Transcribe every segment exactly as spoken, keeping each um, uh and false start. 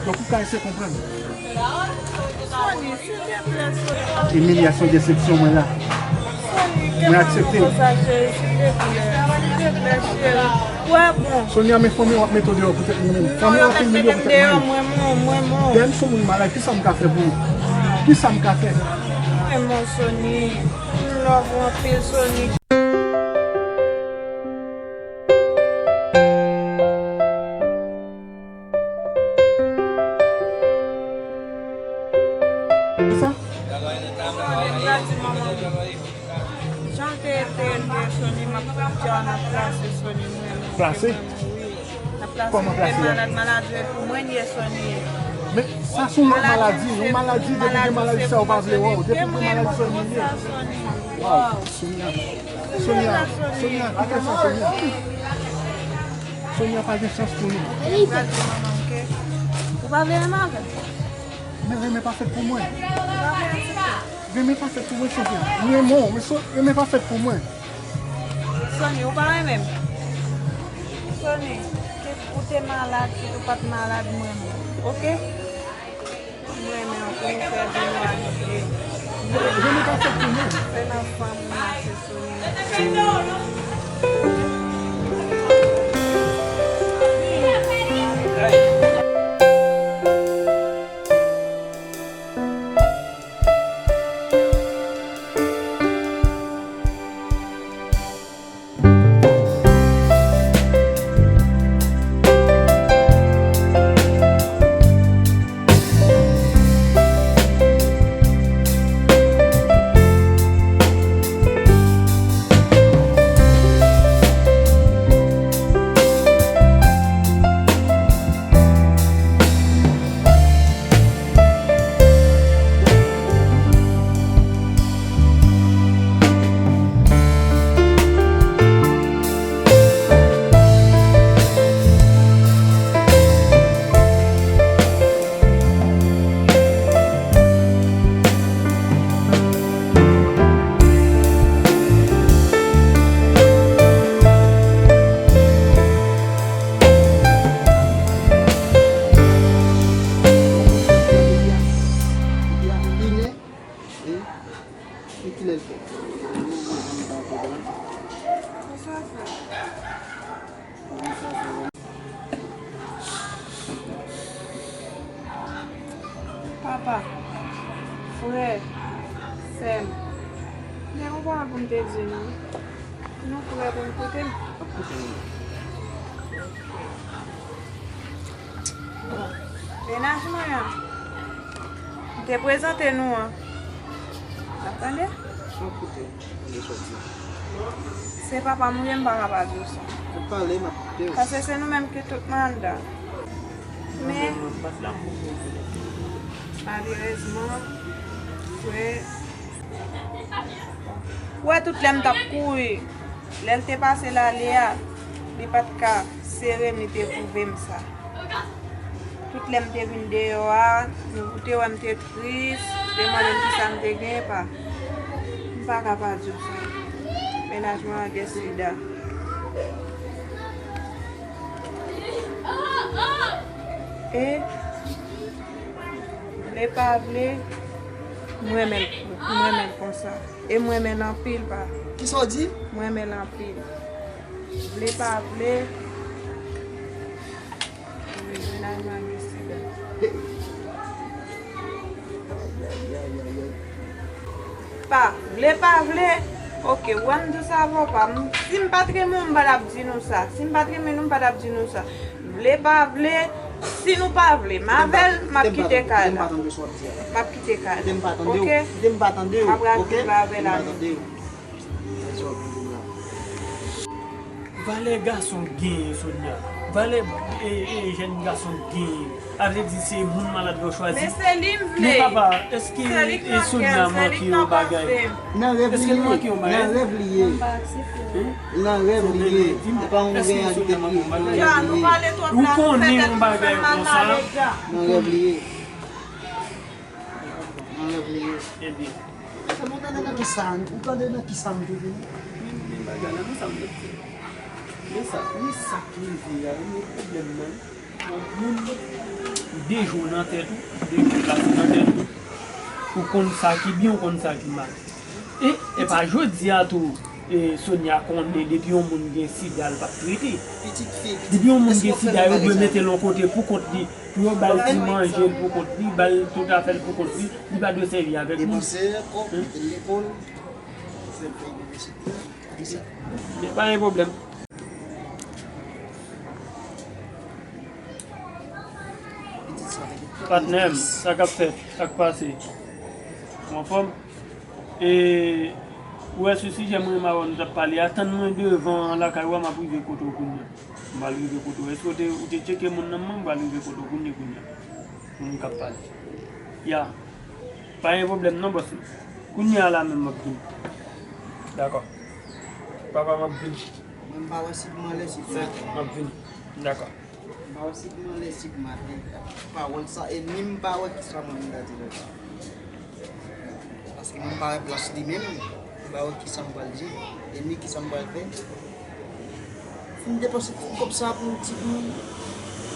Donk ou ka eseye konprann. Sony, silteplè, Sony. Emilia, se yon desepsyon mwen la. Sony, mwen aksepte. Konsa, cheri, silteplè. Silteplè, cheri. Wè bon. Sonia, men fanmi w ap mete w deyò poutèt mwen menm. Fanmi w ap mete m deyò, mwen menm, mwen menm. Dèyè m se yon moun malad, kisa m ka fè pou ou? Kisa m ka fè? Mwen menm, Sony. M love ou anpil, Sony. Sa? Jan te, te, te Sony, m ap di a nan plase Sony, mwen menm. Plase? Wi. Nan plase. Kòman plase a? Malad, malad, se pou mwen, li ye Sony. Men, sa se yon lòt maladi, yon maladi, depi gen maladi sa, ou pa vle wè w. Depi gen maladi sa, ou vle. Waw, Sonia. Sonia, Sonia, pa gen sans, Sonia. Sonia, pa gen sans pou nou. Gade manman, ok? Ou pa vle renmen avè m? Men renmen pa fèt pou mwen. Ou pa vle aksepte? Renmen pa fèt pou mwen, Sonia. M renmen w, men so, renmen pa fèt pou mwen. Sony, ou pa renmen m? Sony, kit ou te malad, kit ou pa t malad, m renmen w, ok? M renmen w pou nou fè vin w a nou vle. Renmen pa fèt pou mwen. Se nan fanm nan, se Sony. E, e kilè l fèt? Papa, frè, sè m, gen yon bagay pou m te di nou. Nou prè pou n koute m? Bon, mennaj mwen an, m te prezante nou an. N ap tande? Mwen koute, tande sa w di. Se papa m ou ye, m pa ka pa di w sa. Ou pale, m ap koute w. Paske se nou menm ki tout nan anndan. Men, malerezman, frè, ou wè tout lè m t ap kouri, lè l te pase l ale a, li pa t ka sere m, li te pwouve m sa. Tout lè m te vin deyò a, ou te wè m te tris, ou te mande m kisa m te genyen, pa. M pa ka pa di w sa. Mennaj mwen an gen sida. E, vle pa vle, m renmen l, m renmen l konsa. E m renmen l anpil, pa. Kisa w di? M renmen l anpil. Vle pa vle, mennaj mwen gen sida. Pa, vle pa vle, oke, w wè m di sa avè w pa. M, si m pa t renmen w, m pa t ap di nou sa. Si m pa t renmen nou, m pa t ap di nou sa. Vle pa vle, si nou pa vle m avè l, m ap kite kay la. M ap kite kay la. Oke? M ap rate avè l a nou. Valè gason genyen, Sonia. Valè, e, e, jèn gason genyen. A vle di se moun malad yo chwazi. Men se li m vle. Men papa, èske, e, Sonia manke yon bagay? Èske l manke yon bagay? Nan rèv li ye. Nan rèv li ye. Se pa yon reyalite li ye. Nan rèv li ye. Ou konnen yon bagay konsa. Nan rèv li ye. Nan rèv li ye. Ebyen. Sa mwen tande nan ki sa, ou tande nan ki sa m te vini? Men, men bagay la, men sa m te di. Men sa, men sa k rive a, men pwoblèm nan. Yon moun, De jou nan tèt ou, de jou pase nan tèt ou. Ou konn sa ki byen, ou konn sa ki mal. E, e pa jodi a tou, e, Sonia konnen depi yon moun gen sida, l p ap trete. Depi yon moun gen sida, yo dwe mete l yon kote pou kont li, pou yo ba l ti manje l pou kont li, ba l tout afè l pou kont li, li pa dwe sèvi avèk moun. Hein? Men pa gen pwoblèm. Patnè m, sa k ap fèt, sa k pase? Ou anfòm? E, ou wè sou sijè mwen m avè w nou t ap pale a, tann mwen devan lakay ou a, m ap rive kote w kounye a. M pral rive kote w. Èske w te, ou te tcheke moun nan mwen? M pral rive kote w kounye, kounye a. Pou nou kab pale. Ya. Pa gen pwoblèm non, bòs mwen. Kounye a la menm m ap vini. Dakò. Papa, m ap vini. Mwen m pa wè si pou m anlè si pou m atè. M ap vini. Dakò. M pa wè si pou m anlè si pou m atè. Pawòl sa, e ni m pa wè kisa mwen menm ta di lè sa. Paske mwen pa wè plas li menm, li pa wè kisa m pral di, e ni kisa m pral fè. Si m depanse tout kòb sa pou yon timoun,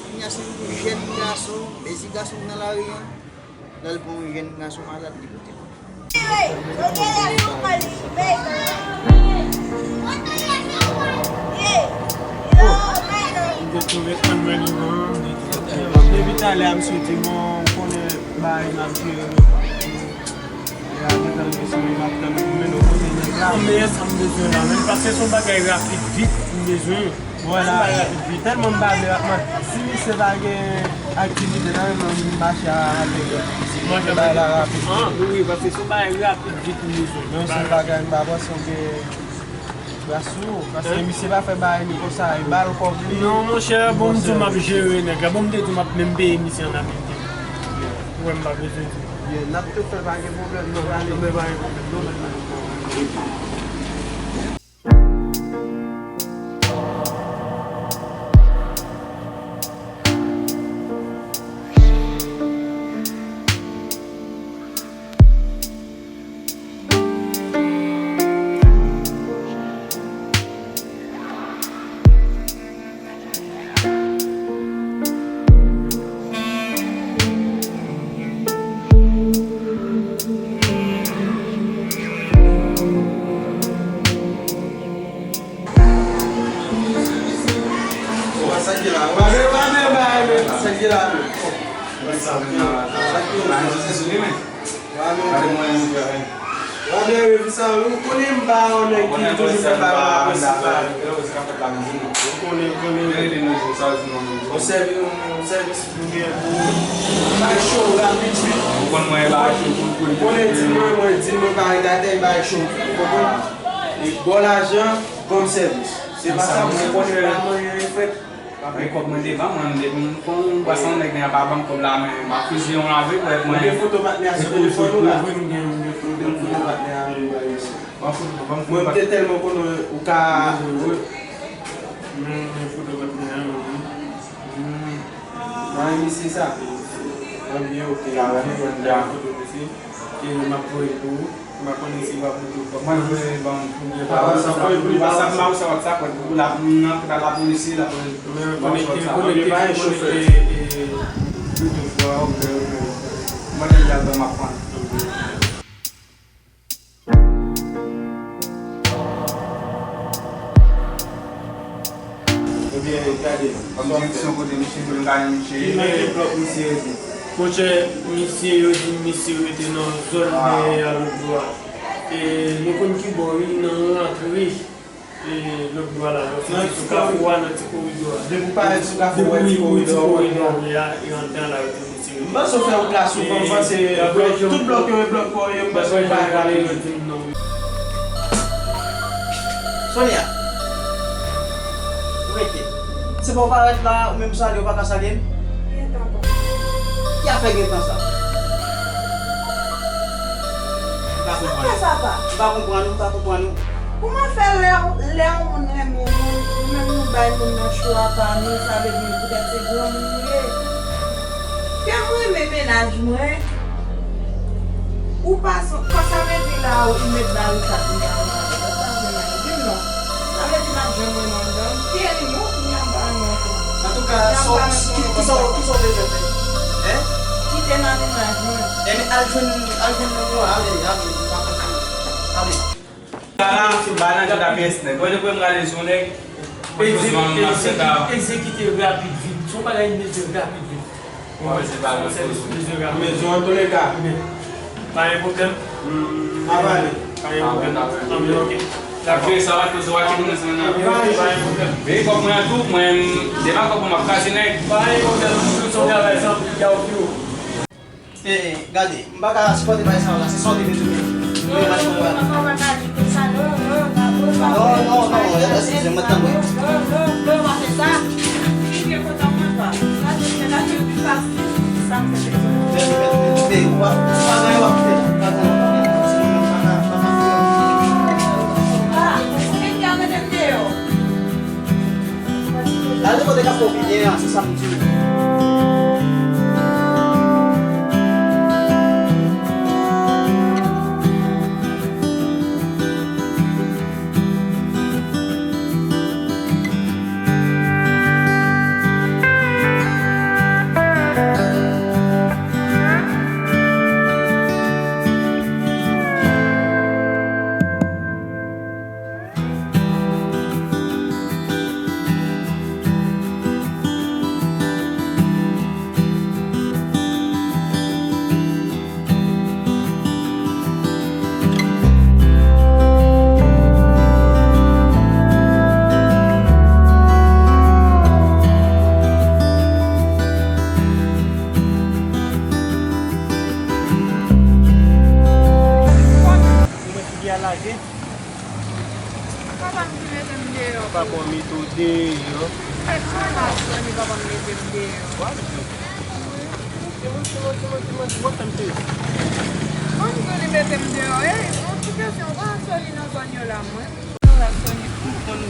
kounye a se yon jèn gason, e si gason nan lari a, lè l pran yon jèn gason malad, li pote. M te twouve anmwè li, man. Depi talè a, m swete, man, ou konnen bagay m ap jere yo. Lè a gentan rive sou mwen, m ap tann pou mennen w kote nèg la. Mwen menm sa m bezwen la menm, paske se yon bagay rapid, vit m bezwen. Vwala. Se yon bagay rapid, vit. Tèlman m pa vle ap mande. Si misye pa gen aktivite nan men l, m mache avèk li. Manje bagay la rapid. Ah, wi, wi, paske se yon bagay rapid, vit m bezwen. Men se yon bagay m pa panse w gen Bras sou, paske misye pa fè bagay li konsa, e ba l kòb li. Non, monchè, bon, m di w m ap jere nèg la. Bon, m te di w m ap menm peye misye an Ameriken. Ou wè m pa bezwen di w. N ap tout fè, pa gen pwoblèm, non, prale. Non, men pa gen pwoblèm, non, men pa gen pwoblèm. Sa ki la, sa ki la, sa ki la. Gade mwen, gade, wi, sa, ou konnen m pa yon nèg ki toujou fè bagay la pou sipòte. Ou konnen, ou konnen. Yon sèvi-, yon sèvis pou gen pou bay cho rapid vit. Ou konnen di mwen, mwen di mwen pa ret atè, bay cho. Ou konprann? E bon lajan, bon sèvis. Se pa sa mwen konnen la mwen fèt. Men kòb mwen te ban mwen, depi m fè yon bwasyon, nèg la pa ban m kòb la, men m ap fiziye yon avèk mwen. Ou gen foto patnè a sou telefòn ou la? Wi, m gen, m gen foto. Ou gen foto patnè a, nou bay misye. Ban m foto, ban m foto patnè. Mwen, m te tèlman konnen ou ka. Men, men foto patnè a, wi. Hmm. Nan emisyon sa. Anbyen, ok. Foto misye. E m ap voye l pou ou. M pa konnen si w ap voye l pou mwen. Mwen voye l ban m. Ou gen WhatsApp, ou gen WhatsApp, m pa WhatsApp, WhatsApp, ou la, m nan, la polis, la polis. Men konnen, konnen, konnen, e, e, Bluetooth la, ok, ok. Mwen, m ap pran. Ebyen, gade. Kòm direksyon kote misye vle, m pa gen misye. Ki nan ki blòk misye rete? Monchè, misye, yo di misye rete nan zòn dèyè a lòtbò a. E nou konn ki bò, wi, nan rantre, e, lòtbò a la. Yo soti sou kafou a, nan ti koridò a. Depi w parèt sou kafou, w wè ti koridò a, e anndan la, yo di misye rete. M panse w fè wout la souvan, m panse blòk, tout blòk yo, e blòk pa w yo, m panse w pa rale yo. Sonia! Rete. Se pa w parèt la, ou menm salye, ou pa ka salye m? Gentan bon. Ki afè gentan sa? M pa konprann. Sa fè sa pa? M pa konprann ou, m pa konprann ou. Kòman fè lè, lè yon moun renmen yon moun, nou menm nou bay moun nan cho a pa nou, sa vle di poutèt se granmoun nou ye? Ke m renmen mennaj mwen, ou pa san, kan sa mete la, ou met barikat m pa renmen avè l. Sa vle di m ap jwenn renmen anndan m? Kiyès li? Yon moun ki ap ba renmen ankò. Antouka, kisa w bezwen fè? Hein? Ebyen, al jwenn, al jwenn nonm yo, ale, ale, m pa konn. Ale. Sa la, se ba nan jan da pyès nèg. Mwen, depi m gade sou nèg, mwen, Josué, m ap fè ta. Egzekite rapid vit. Se yon bagay mezire rapid vit. Mwen, se pa mwen, se mezire rapid. Mezire an touleka. Pa gen pwoblèm. Hmm, n ap ale. Pa gen pwoblèm. Anben, ok. Dakò. Sa va, tout sa va, tout moun nan. Pa gen pwoblèm. Veye kòb mwen an tou, mwen, devan kòb mwen, m ap kraze nèg. Pa gen pwoblèm, nou sou travay, san pli, y a okipe. Eh, gade, m pa ka sipòte bagay sa yo la, se sa w te bezwen. Non, non, non, non, non, pa di konsa, non, non, pa bon, pa bon. Non, non, non, eskize m, mwen tann mwen. Non, non, non, pa fè sa. Li byen kontan mwen pa. Sa se fè la, se pi fasil. Sa m fè se sa. Bebe, bebe, bebe, ou pa, ou pa gen w ap fè. Ou pa gen w ap fè. Sinon, mwen pa ka, pa ka fè. Ah, ou vin ka mete m deyò. Ale kote k ap fè w byen an, se sa m di w. Ou wè figi a lage? Papa m ki mete m deyò. Papa w mete w deyò. Fè kòman Sony papa m mete m deyò? Wa di. Monte, monte, monte, monte, monte, monte, monte, monte. Mwen m di w li mete m deyò. Ey, yon ti kesyon, ou pa Sony nan zòn yo la, mwen? Ou pa Sony? M konn